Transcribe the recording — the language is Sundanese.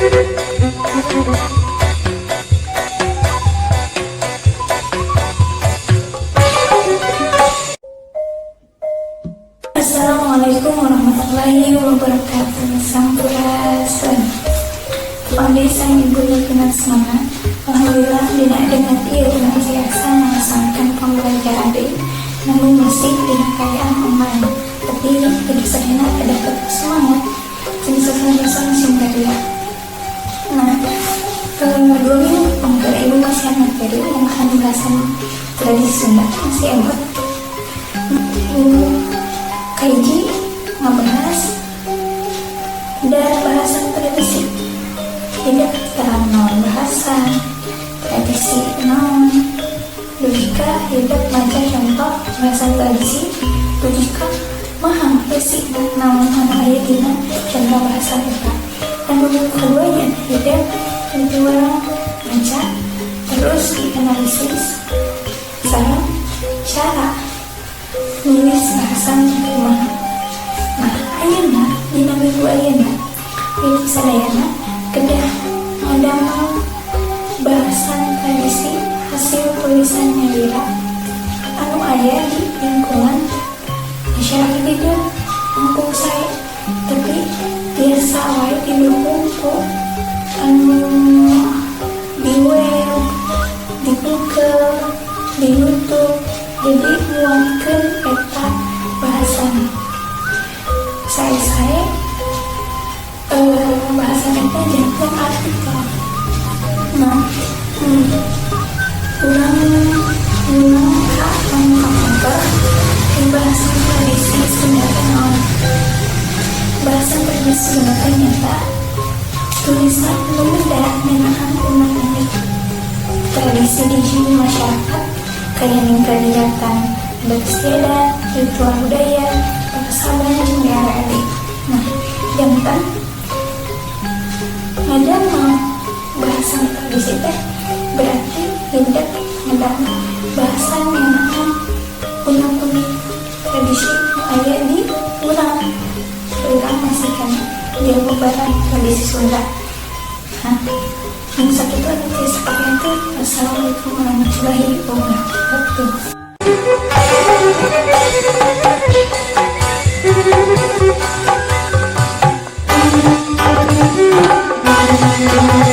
Assalamualaikum warahmatullahi wabarakatuh. Sampurasun. Panggil sang ibu yakinan semangat. Alhamdulillah, dina dengan ieu urang tiasa melaksanakan pembelajaran deui, namun masih dina kaayaan online. Tapi hidup sadayana ada tetap semangat. Sing sukses sing karya. Nah, 2 minggu pengker ibu masih materi ngeunaan bahasan tradisi Sunda, masih emot. Kahiji ngebahas dan bahasan tradisi, tidak terang naon bahasa tradisi naon, dugi ka hidup maca contoh bahasan tradisi, dugi ka maha isi naon anu aya dina contoh bahasa eta. Dan minggu keduanya hidup tentu urang maca terus dianalisis sareng cara nulis bahasan kumaha. Nah, ayeuna dina minggu ayeuna itu sadayana kedah ngadamel bahasan tradisi hasil tulisan nyalira anu aya di lingkungan masyarakat. Itu langkung sae, tapi biasa wae didukung ku anu di web, di Google, di YouTube, jadi nguatkeun eta bahasan saya bahasan eta janten artikel. Nah, urang ulang ka anu kapungkur. Bahasan tradisi Sunda teh naon? Bahasan tradisi Sunda teh nyaeta tulisan nu beda ngeunaan unek-unek tradisi di masyarakat, kayak kegiatan adat istiadat, ritual budaya, persaban jeung daerah. Nah, janten ngadamel bahasan tradisi teh berarti hidep ngadamel bahasan ngeunaan unek-unek tradisi nu aya di urang urang masih keneh Jawa Barat, tradisi Sunda. Nah, sakitu anu tiasa pakai. Assalamualaikum warahmatullahi wabarakatuh.